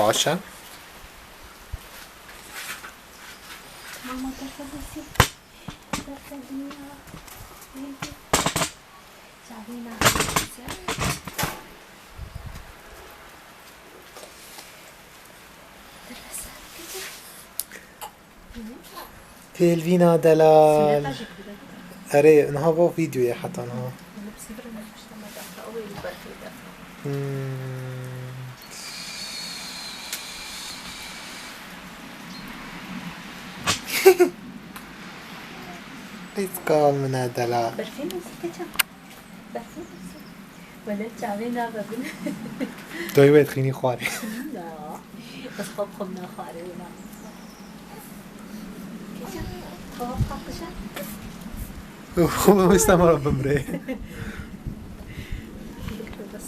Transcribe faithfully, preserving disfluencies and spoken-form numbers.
Baş e. Pêlvîna delal. Erê, niha bo vîdyoyê heta niha. Hmm. Qîz kal min e delal. Berfî min zî keçe. Berfî min zî. Wele çavê nabe bin. Doy wê dixînî xwarê. Na. Ez xwe bi xwe naxwarê wina. Keçe. Xwe xwe qaqişe. Xwe wê sema bimrê. Bas.